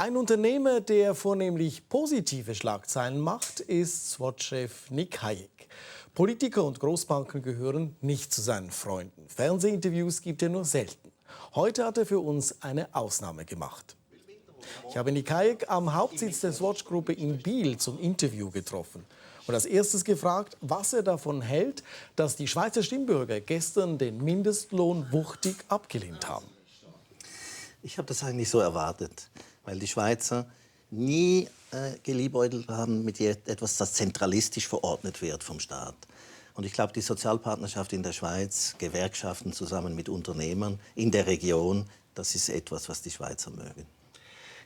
Ein Unternehmer, der vornehmlich positive Schlagzeilen macht, ist Swatch-Chef Nick Hayek. Politiker und Großbanken gehören nicht zu seinen Freunden. Fernsehinterviews gibt er nur selten. Heute hat er für uns eine Ausnahme gemacht. Ich habe Nick Hayek am Hauptsitz der Swatch-Gruppe in Biel zum Interview getroffen. Und als erstes gefragt, was er davon hält, dass die Schweizer Stimmbürger gestern den Mindestlohn wuchtig abgelehnt haben. Ich habe das eigentlich so erwartet, weil die Schweizer nie geliebäugelt haben mit etwas, das zentralistisch verordnet wird vom Staat. Und ich glaube, die Sozialpartnerschaft in der Schweiz, Gewerkschaften zusammen mit Unternehmern in der Region, das ist etwas, was die Schweizer mögen.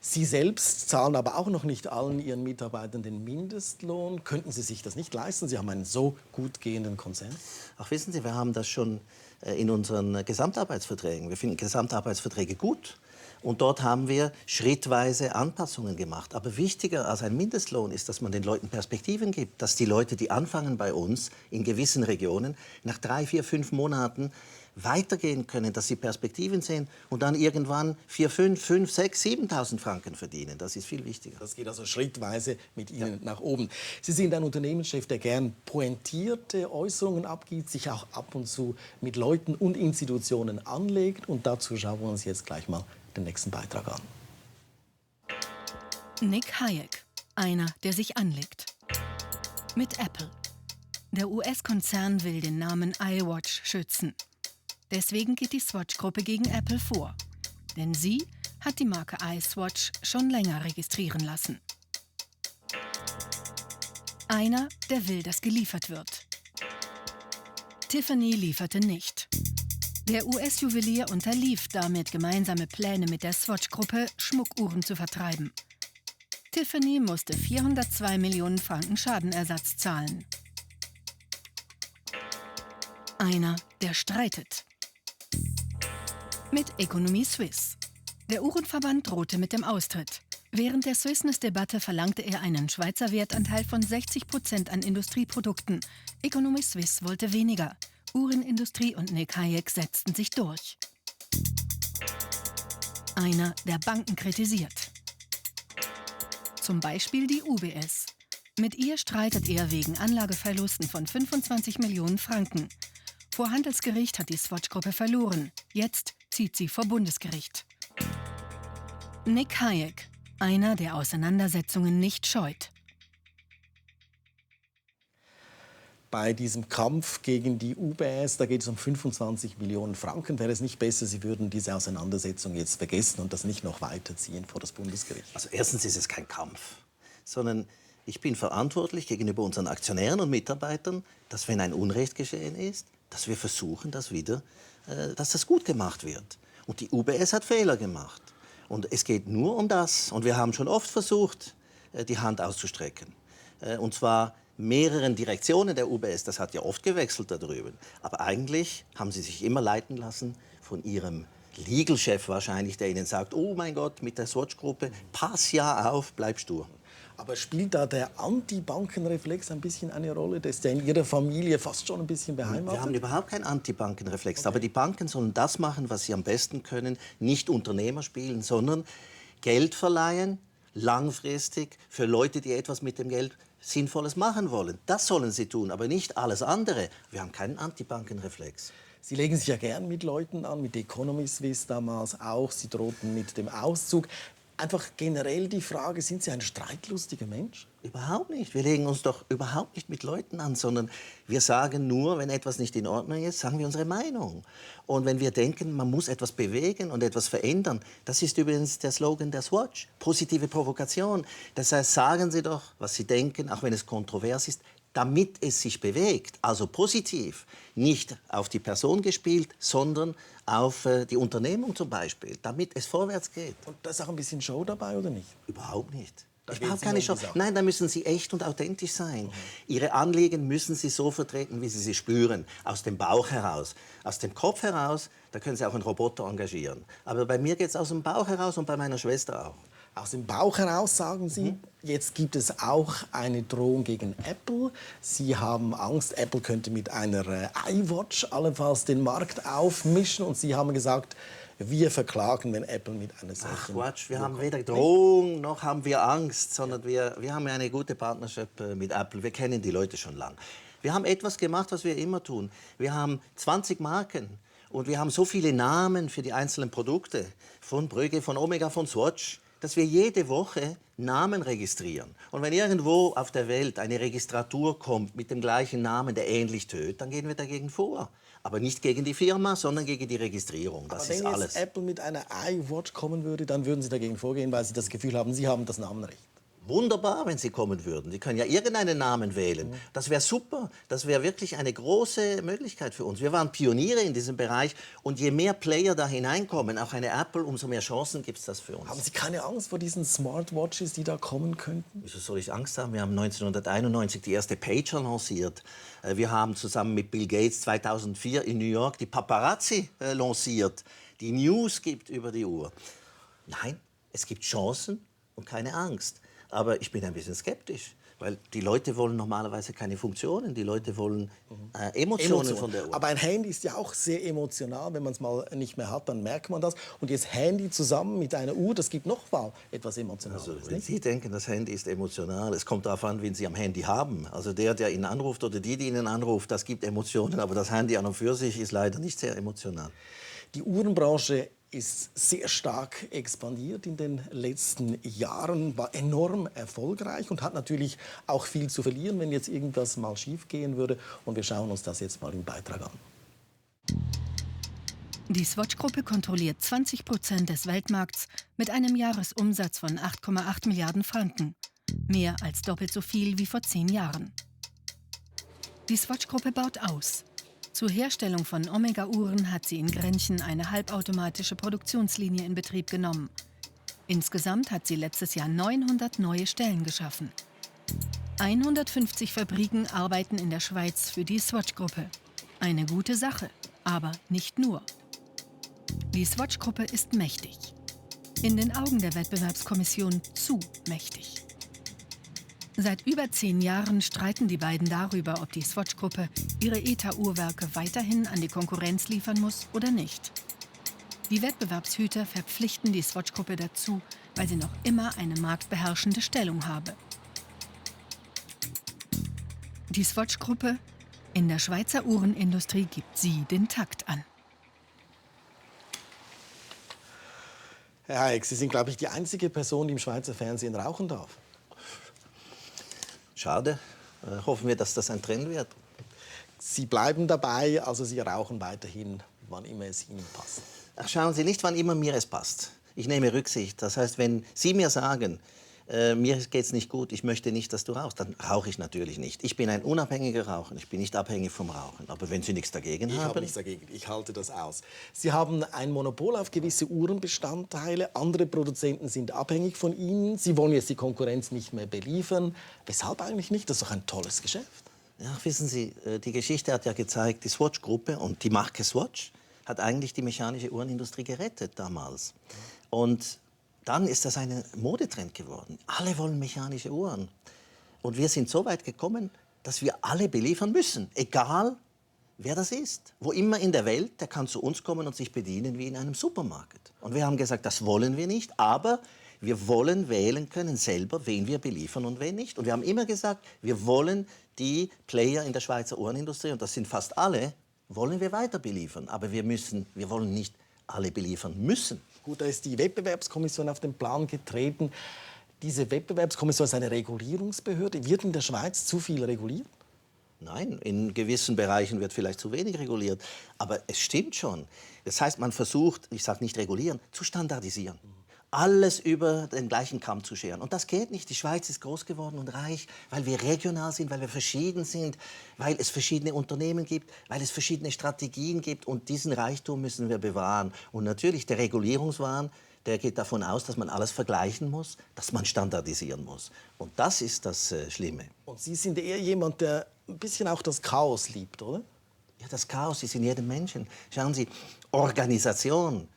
Sie selbst zahlen aber auch noch nicht allen Ihren Mitarbeitern den Mindestlohn. Könnten Sie sich das nicht leisten? Sie haben einen so gut gehenden Konzern. Ach, wissen Sie, wir haben das schon in unseren Gesamtarbeitsverträgen. Wir finden Gesamtarbeitsverträge gut. Und dort haben wir schrittweise Anpassungen gemacht. Aber wichtiger als ein Mindestlohn ist, dass man den Leuten Perspektiven gibt. Dass die Leute, die anfangen bei uns in gewissen Regionen, nach 3, 4, 5 Monaten weitergehen können, dass sie Perspektiven sehen und dann irgendwann 4, 5, 6, 7.000 Franken verdienen. Das ist viel wichtiger. Das geht also schrittweise mit Ihnen nach oben. Sie sind ein Unternehmenschef, der gern pointierte Äußerungen abgibt, sich auch ab und zu mit Leuten und Institutionen anlegt. Und dazu schauen wir uns jetzt gleich mal den nächsten Beitrag an. Nick Hayek, einer, der sich anlegt. Mit Apple. Der US-Konzern will den Namen iWatch schützen. Deswegen geht die Swatch-Gruppe gegen Apple vor. Denn sie hat die Marke iSwatch schon länger registrieren lassen. Einer, der will, dass geliefert wird. Tiffany lieferte nicht. Der US-Juwelier unterlief damit gemeinsame Pläne mit der Swatch-Gruppe, Schmuckuhren zu vertreiben. Tiffany musste 402 Millionen Franken Schadenersatz zahlen. Einer, der streitet. Mit Economy Suisse. Der Uhrenverband drohte mit dem Austritt. Während der Swissness-Debatte verlangte er einen Schweizer Wertanteil von 60% an Industrieprodukten. Economy Suisse wollte weniger. Uhrenindustrie und Nick Hayek setzten sich durch. Einer, der Banken kritisiert. Zum Beispiel die UBS. Mit ihr streitet er wegen Anlageverlusten von 25 Millionen Franken. Vor Handelsgericht hat die Swatch-Gruppe verloren. Jetzt zieht sie vor Bundesgericht. Nick Hayek, einer, der Auseinandersetzungen nicht scheut. Bei diesem Kampf gegen die UBS, da geht es um 25 Millionen Franken. Wäre es nicht besser, Sie würden diese Auseinandersetzung jetzt vergessen und das nicht noch weiterziehen vor das Bundesgericht? Also erstens ist es kein Kampf, sondern ich bin verantwortlich gegenüber unseren Aktionären und Mitarbeitern, dass wenn ein Unrecht geschehen ist, dass wir versuchen, dass das gut gemacht wird. Und die UBS hat Fehler gemacht. Und es geht nur um das. Und wir haben schon oft versucht, die Hand auszustrecken. Und zwar mehreren Direktionen der UBS, das hat ja oft gewechselt da drüben. Aber eigentlich haben sie sich immer leiten lassen von ihrem Legal-Chef wahrscheinlich, der ihnen sagt, oh mein Gott, mit der Swatch-Gruppe, pass ja auf, bleib stur. Aber spielt da der Anti-Banken-Reflex ein bisschen eine Rolle? Der ist ja in Ihrer Familie fast schon ein bisschen beheimatet. Wir haben überhaupt keinen Anti-Banken-Reflex. Okay. Aber die Banken sollen das machen, was sie am besten können. Nicht Unternehmer spielen, sondern Geld verleihen, langfristig, für Leute, die etwas mit dem Geld Sinnvolles machen wollen. Das sollen sie tun, aber nicht alles andere. Wir haben keinen Anti-Banken-Reflex. Sie legen sich ja gern mit Leuten an, mit Economy Suisse damals auch. Sie drohten mit dem Auszug. Einfach generell die Frage, sind Sie ein streitlustiger Mensch? Überhaupt nicht. Wir legen uns doch überhaupt nicht mit Leuten an, sondern wir sagen nur, wenn etwas nicht in Ordnung ist, sagen wir unsere Meinung. Und wenn wir denken, man muss etwas bewegen und etwas verändern, das ist übrigens der Slogan der Swatch, positive Provokation. Das heißt, sagen Sie doch, was Sie denken, auch wenn es kontrovers ist, damit es sich bewegt, also positiv, nicht auf die Person gespielt, sondern auf die Unternehmung zum Beispiel, damit es vorwärts geht. Und da ist auch ein bisschen Show dabei, oder nicht? Überhaupt nicht. Da Überhaupt keine Show. Nein, da müssen Sie echt und authentisch sein. Ihre Anliegen müssen Sie so vertreten, wie Sie sie spüren, aus dem Bauch heraus. Aus dem Kopf heraus, da können Sie auch einen Roboter engagieren. Aber bei mir geht es aus dem Bauch heraus und bei meiner Schwester auch. Aus dem Bauch heraus, sagen Sie. Jetzt gibt es auch eine Drohung gegen Apple. Sie haben Angst, Apple könnte mit einer iWatch allenfalls den Markt aufmischen. Und Sie haben gesagt, wir verklagen, wenn Apple mit einer Ach solchen... Quatsch, wir haben weder Drohung noch haben wir Angst, sondern wir haben eine gute Partnerschaft mit Apple. Wir kennen die Leute schon lang. Wir haben etwas gemacht, was wir immer tun. Wir haben 20 Marken und wir haben so viele Namen für die einzelnen Produkte, von Brügge, von Omega, von Swatch, dass wir jede Woche Namen registrieren. Und wenn irgendwo auf der Welt eine Registratur kommt mit dem gleichen Namen, der ähnlich tönt, dann gehen wir dagegen vor. Aber nicht gegen die Firma, sondern gegen die Registrierung. Das Aber wenn ist jetzt alles. Apple mit einer iWatch kommen würde, dann würden Sie dagegen vorgehen, weil Sie das Gefühl haben, Sie haben das Namenrecht. Wunderbar, wenn Sie kommen würden. Sie können ja irgendeinen Namen wählen. Das wäre super. Das wäre wirklich eine große Möglichkeit für uns. Wir waren Pioniere in diesem Bereich. Und je mehr Player da hineinkommen, auch eine Apple, umso mehr Chancen gibt es das für uns. Haben Sie keine Angst vor diesen Smartwatches, die da kommen könnten? Wieso soll ich Angst haben? Wir haben 1991 die erste Pager lanciert. Wir haben zusammen mit Bill Gates 2004 in New York die Paparazzi lanciert, die News gibt über die Uhr. Nein, es gibt Chancen und keine Angst. Aber ich bin ein bisschen skeptisch, weil die Leute wollen normalerweise keine Funktionen, die Leute wollen Emotionen von der Uhr. Aber ein Handy ist ja auch sehr emotional. Wenn man es mal nicht mehr hat, dann merkt man das. Und jetzt Handy zusammen mit einer Uhr, das gibt noch mal etwas Emotionales. Also, wenn nicht? Sie denken, das Handy ist emotional, es kommt darauf an, wen Sie am Handy haben. Also der Ihnen anruft oder die Ihnen anruft, das gibt Emotionen. Aber das Handy an und für sich ist leider nicht sehr emotional. Die Uhrenbranche ist sehr stark expandiert in den letzten Jahren, war enorm erfolgreich und hat natürlich auch viel zu verlieren, wenn jetzt irgendwas mal schief gehen würde. Und wir schauen uns das jetzt mal im Beitrag an. Die Swatch-Gruppe kontrolliert 20% des Weltmarkts mit einem Jahresumsatz von 8,8 Milliarden Franken. Mehr als doppelt so viel wie vor 10 Jahren. Die Swatch-Gruppe baut aus. Zur Herstellung von Omega-Uhren hat sie in Grenchen eine halbautomatische Produktionslinie in Betrieb genommen. Insgesamt hat sie letztes Jahr 900 neue Stellen geschaffen. 150 Fabriken arbeiten in der Schweiz für die Swatch-Gruppe. Eine gute Sache, aber nicht nur. Die Swatch-Gruppe ist mächtig. In den Augen der Wettbewerbskommission zu mächtig. Seit über 10 Jahren streiten die beiden darüber, ob die Swatch-Gruppe ihre ETA-Uhrwerke weiterhin an die Konkurrenz liefern muss oder nicht. Die Wettbewerbshüter verpflichten die Swatch-Gruppe dazu, weil sie noch immer eine marktbeherrschende Stellung habe. Die Swatch-Gruppe, in der Schweizer Uhrenindustrie gibt sie den Takt an. Herr Hayek, Sie sind, glaube ich, die einzige Person, die im Schweizer Fernsehen rauchen darf. Schade. Hoffen wir, dass das ein Trend wird. Sie bleiben dabei, also Sie rauchen weiterhin, wann immer es Ihnen passt. Ach, schauen Sie, nicht wann immer mir es passt. Ich nehme Rücksicht. Das heißt, wenn Sie mir sagen, mir geht's nicht gut, ich möchte nicht, dass du rauchst, dann rauche ich natürlich nicht. Ich bin ein unabhängiger Raucher, ich bin nicht abhängig vom Rauchen. Aber wenn Sie nichts dagegen Ich haben... habe nichts dagegen, ich halte das aus. Sie haben ein Monopol auf gewisse Uhrenbestandteile, andere Produzenten sind abhängig von Ihnen, Sie wollen jetzt die Konkurrenz nicht mehr beliefern. Weshalb eigentlich nicht? Das ist doch ein tolles Geschäft. Ja, wissen Sie, die Geschichte hat ja gezeigt, die Swatch-Gruppe und die Marke Swatch hat eigentlich die mechanische Uhrenindustrie gerettet damals. Und dann ist das ein Modetrend geworden. Alle wollen mechanische Uhren. Und wir sind so weit gekommen, dass wir alle beliefern müssen, egal wer das ist. Wo immer in der Welt, der kann zu uns kommen und sich bedienen wie in einem Supermarkt. Und wir haben gesagt, das wollen wir nicht, aber wir wollen wählen können selber, wen wir beliefern und wen nicht. Und wir haben immer gesagt, wir wollen die Player in der Schweizer Uhrenindustrie, und das sind fast alle, wollen wir weiter beliefern. Aber wir wollen nicht alle beliefern müssen. Gut, da ist die Wettbewerbskommission auf den Plan getreten. Diese Wettbewerbskommission ist eine Regulierungsbehörde. Wird in der Schweiz zu viel reguliert? Nein, in gewissen Bereichen wird vielleicht zu wenig reguliert. Aber es stimmt schon. Das heißt, man versucht, ich sage nicht regulieren, zu standardisieren. Alles über den gleichen Kamm zu scheren. Und das geht nicht. Die Schweiz ist groß geworden und reich, weil wir regional sind, weil wir verschieden sind, weil es verschiedene Unternehmen gibt, weil es verschiedene Strategien gibt. Und diesen Reichtum müssen wir bewahren. Und natürlich, der Regulierungswahn, der geht davon aus, dass man alles vergleichen muss, dass man standardisieren muss. Und das ist das Schlimme. Und Sie sind eher jemand, der ein bisschen auch das Chaos liebt, oder? Ja, das Chaos ist in jedem Menschen. Schauen Sie, Organisation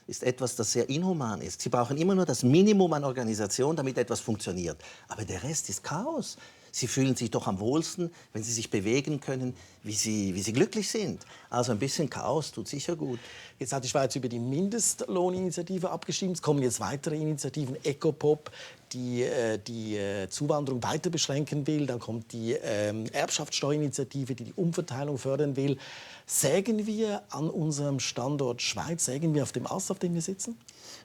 ist etwas, das sehr inhuman ist. Sie brauchen immer nur das Minimum an Organisation, damit etwas funktioniert. Aber der Rest ist Chaos. Sie fühlen sich doch am wohlsten, wenn sie sich bewegen können, wie sie glücklich sind. Also ein bisschen Chaos tut sicher gut. Jetzt hat die Schweiz über die Mindestlohninitiative abgestimmt. Es kommen jetzt weitere Initiativen. Ecopop, die die Zuwanderung weiter beschränken will. Dann kommt die Erbschaftssteuerinitiative, die die Umverteilung fördern will. Sägen wir an unserem Standort Schweiz, sägen wir auf dem Ast, auf dem wir sitzen?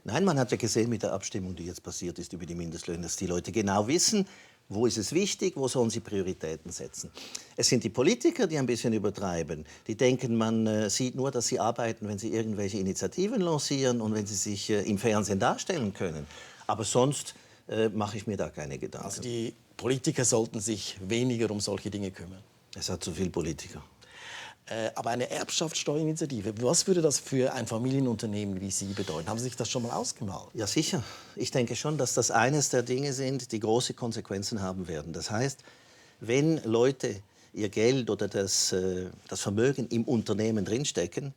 Nein, man hat ja gesehen mit der Abstimmung, die jetzt passiert ist über die Mindestlöhne, dass die Leute genau wissen, wo ist es wichtig, wo sollen sie Prioritäten setzen. Es sind die Politiker, die ein bisschen übertreiben. Die denken, man sieht nur, dass sie arbeiten, wenn sie irgendwelche Initiativen lancieren und wenn sie sich im Fernsehen darstellen können. Aber sonst mache ich mir da keine Gedanken. Also die Politiker sollten sich weniger um solche Dinge kümmern. Es hat zu viele Politiker. Aber eine Erbschaftssteuerinitiative, was würde das für ein Familienunternehmen wie Sie bedeuten? Haben Sie sich das schon mal ausgemalt? Ja, sicher. Ich denke schon, dass das eines der Dinge sind, die große Konsequenzen haben werden. Das heißt, wenn Leute ihr Geld oder das Vermögen im Unternehmen drinstecken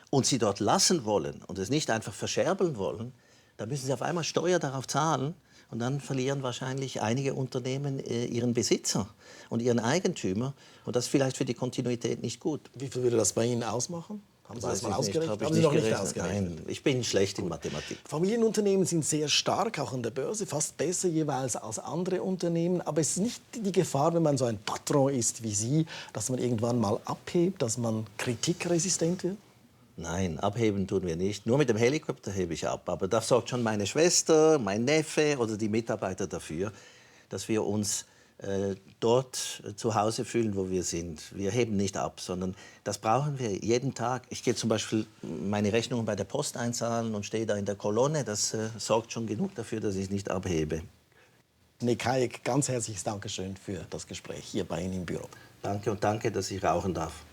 und sie dort lassen wollen und es nicht einfach verscherbeln wollen, dann müssen sie auf einmal Steuer darauf zahlen. Und dann verlieren wahrscheinlich einige Unternehmen ihren Besitzer und ihren Eigentümer. Und das ist vielleicht für die Kontinuität nicht gut. Wie viel würde das bei Ihnen ausmachen? Haben Sie das mal ausgerechnet? Haben Sie noch nicht ausgerechnet? Nein, ich bin schlecht in Mathematik. Familienunternehmen sind sehr stark, auch an der Börse, fast besser jeweils als andere Unternehmen. Aber es ist nicht die Gefahr, wenn man so ein Patron ist wie Sie, dass man irgendwann mal abhebt, dass man kritikresistent wird? Nein, abheben tun wir nicht. Nur mit dem Helikopter hebe ich ab. Aber da sorgt schon meine Schwester, mein Neffe oder die Mitarbeiter dafür, dass wir uns dort zu Hause fühlen, wo wir sind. Wir heben nicht ab, sondern das brauchen wir jeden Tag. Ich gehe zum Beispiel meine Rechnungen bei der Post einzahlen und stehe da in der Kolonne. Das sorgt schon genug dafür, dass ich es nicht abhebe. Nick Hayek, ganz herzliches Dankeschön für das Gespräch hier bei Ihnen im Büro. Danke und danke, dass ich rauchen darf.